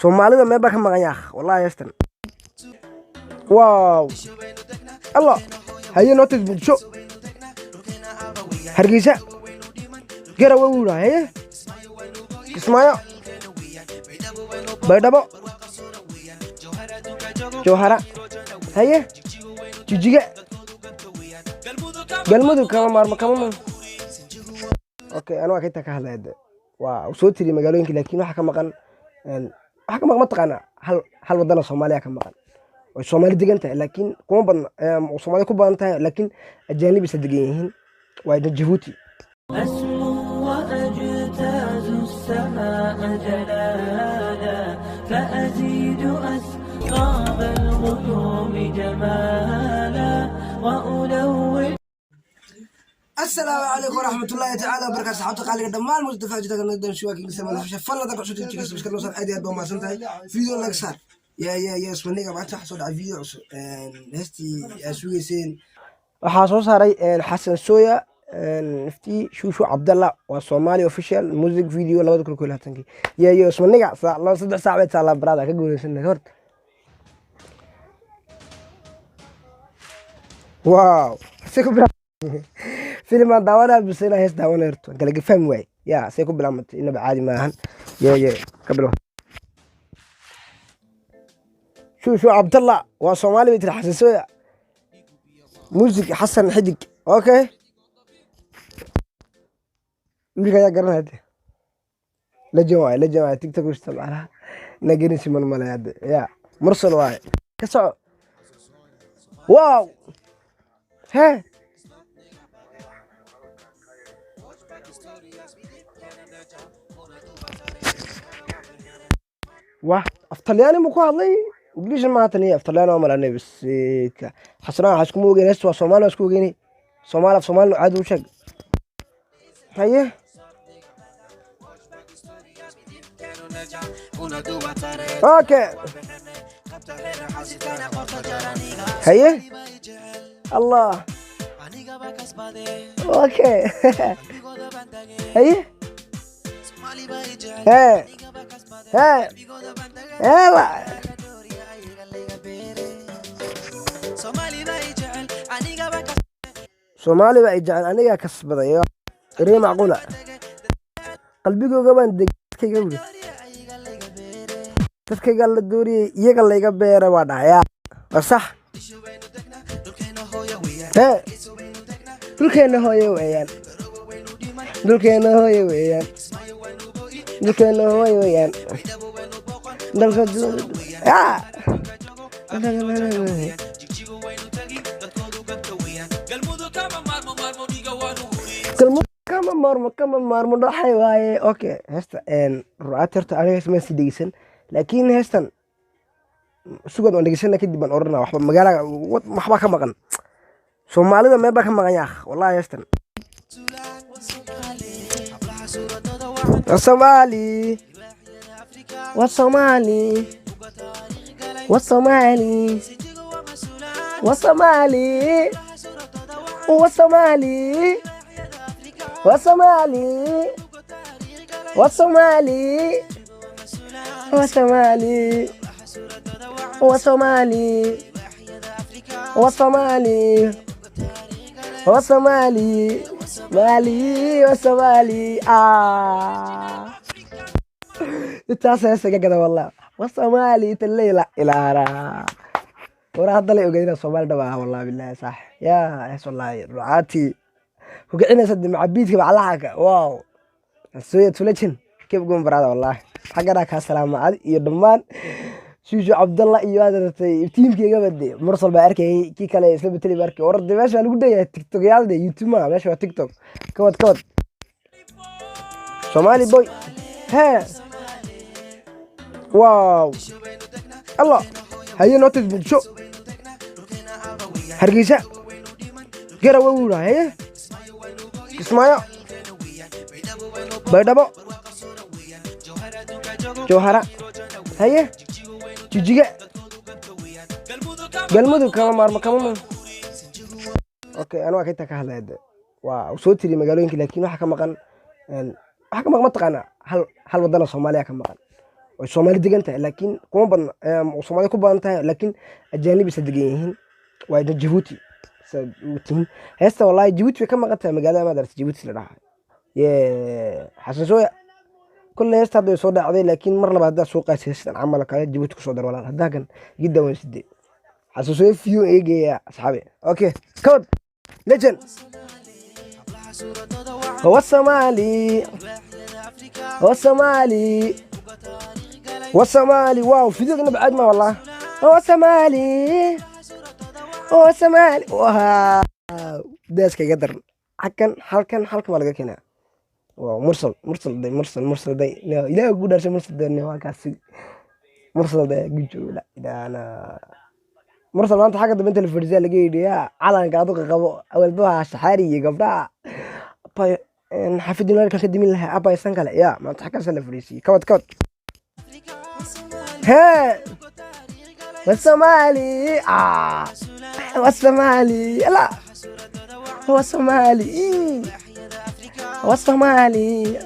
Soomaalida meel baa ka maqan yaakh, wallahi heestan. Wow, Allah haye, nootid Muqdisho, Hargeysa, Garowe wuu yidhaa, haye, Kismaayo, Baydhabo, Jowhara, haye, Jijiga, Galmudug, kama maarmo, kama maarmo. Okay, anu waa kaintaa ka hadlaya de. Waa soo tiri magaalooyinka, laakiin waxa ka maqan, waxa ka maqan mataqaana, hal wadana Soomaaliya ka maqan oo Soomaali degan tahay, laakiin kuma badna, Soomaali ku badan tahay, laakiin ajaanib isa degan yihiin, waa Jabuuti. أسمو وأجتاز السماء جلالا، فأزيد أسراب الغيوم جمالا وألون. Asalaamu calaykum waraxmatullaahi tacaala wabarakaatu. Saxaabta qaaliga dhammaan mustafa jidka nagdan shuwaakin sama nafsha falla dadka cusub jidka subscribe noo saar. Aad iyo aad baa umahadsan tahay. Video laga saar. Ya ismaniga maanta waxaa soo dhacay video cusub, heestii aa sugeyseen waxaa soo saaray Xasan Soya nifti Shushu Cabdalla. Waa Somali official music video 2021-kii. Ya ismaniga 3 saac bay taalaa baraada ka guuleysanay horta. Wow, si ku filimaan daawanaa bise inaa hees daawana horto kala fahmi waay. Ya say ku bilaabmatay, inaba caadi maahan. Ye ka bilow. Shushu Cabdalla waa Soomaali bay tiri. Xasan Soya music, Xasan Xidig. Okay, wiilka ayaa garanaya de, legend waaye, legend waaye. TikTok u isticmaalaha ina genisi malmalay hadde. Ya mursal waaye, ka soco. Wow, he wah, af Talyaani buu ku hadlay, Ingiliish ma haatan iyo af Talyaani waa malanay. Bas xasanaa waxaa iskuma ogeyn heesta waa Soomaali, waa isku ogeynay Soomaali, af Soomaali caadi u sheeg. Haye, okay, haye, Allah, okay, haye, he he hela. Soomaali baa i jecel, anigaa kasbaday, erey macquula, qalbigooga baan degkayga wuri, dadkayga la dooriyey, iyaga layga beeray, waa dhahayaa, waa sax. He dhulkeenna hooye weeyaan, dhulkeenna hooye weeyaan, dhulkeenna hooye weeyaan, dalka. Ah! Galmudug kama maarmo, kama maarmo, dhaxay waaye. Okay, heesta rucaati horta aniga heesta maan sii dhegeysan, laakiin heestan sugad waan dhegeysana kadib baan oranaa. Waxba magaalaga waxbaa ka maqan, Soomaalida meel baa ka maqan yaakh, wallahi heestan. Waa Soomaali, waa Soomaali, waa Soomaali, waa Soomaali, waa Soomaali, waa Soomaali, waa Soomaali, waa Soomaali, waa Soomaali, waa Soomaali, waa Soomaali, Mali, waa Soomaali. Ah, intaas heesa ka gada wallah. Waa Soomaali taleyla ilaara war hadda la ogeyn inaan Soomaali dhab ah, wallahi billahi sax. Ya hees wallahi rucaati ku kicinaysa macabiidka macalaxanka. Wow, sooya tulajin, keep going brother, wallahi xaggana kaa salaama adi iyo dhammaan Shushu Cabdalla iyo aad aragtay tiimkeygaba de. Mursal baa arkayay, kii kale isla beteli baa arkay. War de meesha waa lagu dheeyahay TikTokyaal de, YouTube ma meesha waa TikTok. Kawad kawad Somali boy. He wow, Allah haye, nootid Muqdisho, Hargeysa, Garowe wuu yidhaa, haye, Kismaayo, Baydhabo, Jowhara, haye, Jijiga, Galmudug kama maarmo, kama maarmo. Okay, anu waa kaintaa ka hadlaya de. Waa soo tiri magaalooyinka, laakiin waxa ka maqan, waxa ka maqan mataqaana, hal wadana Soomaaliya ka maqan. Way Soomaali degan tahay, laakiin kuma badna. Soomaali ku badan tahay, laakiin ajaanib isa degan yihiin. Waa Jabuuti saad u tihiin. Heesta wallahi Jabuuti way ka maqan tahay, magaalada maad aragtay Jabuuti la dhahaa. Ye Xasan Sooya, kolley heesta hadda way soo dhacday, laakiin mar labaad haddaad soo qaasay heestan camal kale, Jabuuti kusoo dar walaal. Haddaa kan gidda waan sidee Xasan Sooya fiyo eegaya asxaabe. Okay, kawad legend. هو الصومالي، هو الصومالي، هو الصومالي. واو، فيديو بعد ما والله هو الصومالي، هو الصومالي. واو، daaska iga daran. Halkan, halkan, halkan baa laga keenaa. Waa Mursal, Mursal day, Mursal, Mursal day. Ilaah ugu dhaarshay, Mursal day. Waa kaasi Mursal day gujoola ilaana Mursal. Maanta xagga dambe inta la fadhiisaa laga yidhi yaa calanka aduqa qabo awalbaha shaxaari iyo gabdhaha abay xaafidii nalkan ka dimin lahaa abay san kale yaa maanta xaggaasa la fadhiisiyey. Kawad, kawad. Hee, والصومالي، والصومالي، لا، هو الصومالي، هو الصومالي،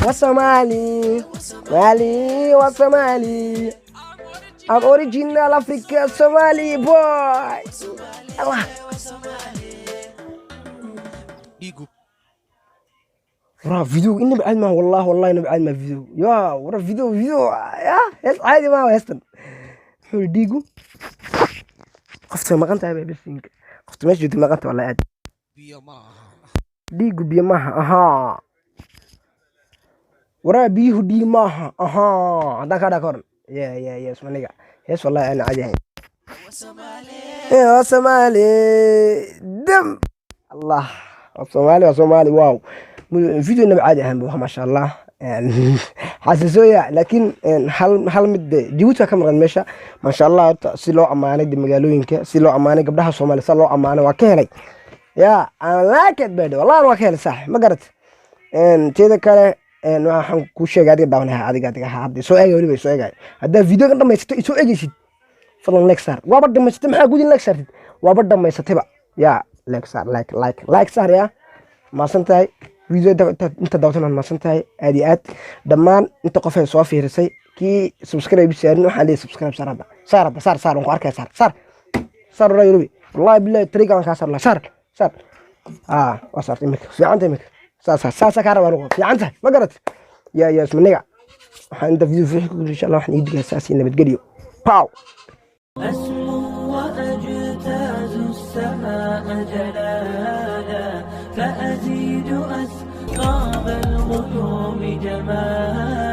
هو الصومالي مالي، هو الصومالي. I'm original Africa Somali boy. Allah. Dhiigu Waraa video inaba caadi maaha, wallah, wallahi inaba caadi maaha video. Ya wara video, video ya hees caadi maaha heestan. Muxuu yidhi dhiigu? Qofta maqan tahay bay bisinka. Qofta meesha joogta maqan tahay, wallahi aad. Biyo maaha. Dhiigu biyo maaha. Ahaa, waraa biyuhu dhiig maaha. Ahaa, haddaan kaa dhaa ka waran. Ya ya ya, ismaniga hees wallahi aan caadi ahayn. Waa Soomaali dam Allah, waa Soomaali, waa Soomaali. Wow, video inaba caadi ahaan bu, maasha Allah, Xasasooya. Laakiin hal mid de Jabuuti waa ka maqan meesha. Maasha Allah, horta si loo ammaanay de magaalooyinka, si loo ammaanay gabdhaha Soomaaliya, si loo ammaanay waa ka helay. Ya aan like it bede, wallahi waa ka helay. Sax ma garat? Teeda kale waxaan kuu sheegay, adiga daawanaya, adiga hadda soo eegay, weliba soo eegay. Haddaa videogan dhamaysato, isoo eegaysid, fadlan like saar. Waaba dhamaysatay, maxaa gudin like saartid? Waaba dhamaysatayba. Ya like saar, like, like, like saar. Ya maasan tahay video inta daawatan, waan maasan tahay aad iyo aad. Dhammaan inta qof ay soo fiirisay, kii subscribe saarin waxaan leeyahay subscribe saar hadda, saar hadda, saar, saar. Waan ku arkaya, saar, saar, saar. Wallahi Yorobi, wallahi billahi tariiqa waan kaa saar lahaa. Saar, saar. Waa saartay imika, fiicanta imika. Saasa saasa kaa rabaa anugu, fiican tahay ma garat? Ya ya ismaniga waxaan inta video fiixi ku insha Allah waxaan ii digaa saas iyo nabadgelyo. Pow. أسمو وأجتاز السماء جلالا، فأزيد أسقاب الغيوم جمالا.